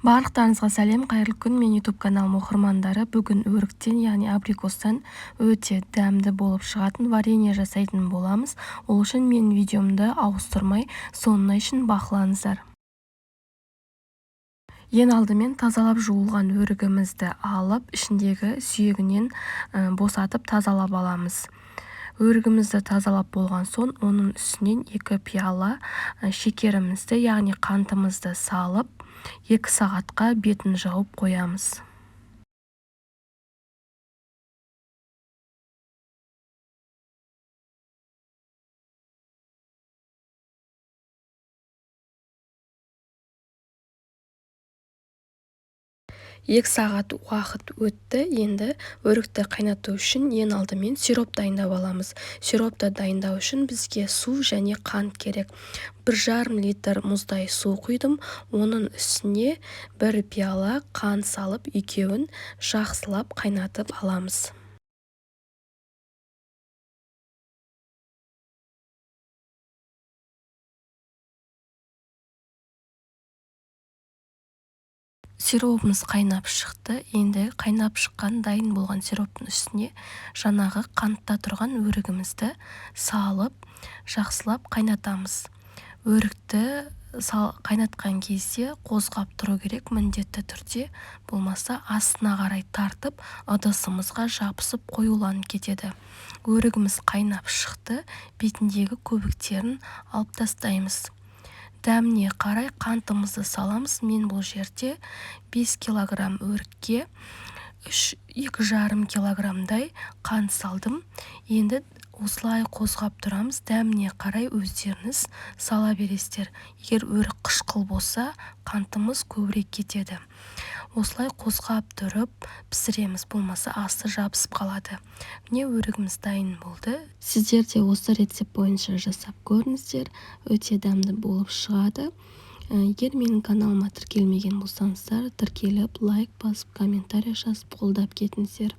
Барлықтарыңызға сәлем, қайырлы күн! Мен YouTube каналым оқырмандары. Бүгін өріктен, яғни абрикостан өте дәмді болып шығатын варенье жасайтын боламыз. Ол үшін менің видеомды ауыстырмай, соңына шейін бақылаңыздар. Ең алдымен тазалап жуылған өрігімізді алып, ішіндегі сүйегінен босатып, тазалап аламыз. Өрігімізді тазалап болған соң, оның үстінен 2 пиала шекерімізді, яғни қантымызды салып, 2 сағатқа бетін жауып қоямыз. 2 сағат уақыт өтті. Енді өрікті қайнату үшін ең алдымен сироп дайындап аламыз. Сиропты дайындау үшін бізге су және қант керек. 1,5 литр мұздай су құйдым. Оның үстіне 1 пиала қант салып, екеуін жақсылап қайнатып аламыз. Сиробымыз қайнап шықты. Енді қайнап шыққан, дайын болған сироптың үстіне жаңағы қантта тұрған өрігімізді салып, жақсылап қайнатамыз. Өрікті қайнатқан кезде қозғап тұру керек міндетті түрде, болмаса астына қарай тартып, ыдысымызға жабысып қоюланып кетеді. Өрігіміз қайнап шықты, бетіндегі көбіктерін алып тастаймыз. Дәміне қарай қантымызды саламыз. Мен бұл жерде 5 килограмм өрікке 2,5 килограммдай қант салдым. Енді осылай қозғап тұрамыз. Дәміне қарай өздеріңіз сала бересіздер. Егер өрік қышқыл болса, қантымыз көбірек кетеді. Осылай қозғап тұрып пісіреміз, болмаса асты жабысып қалады. Міне, өрігіміз дайын болды. Сіздер де осы рецепт бойынша жасап көріңіздер, өте дәмді болып шығады. Егер менің каналыма тіркелмеген болсаңыздар, тіркеліп, лайк басып, комментарий жазып, қолдап кетіңіздер.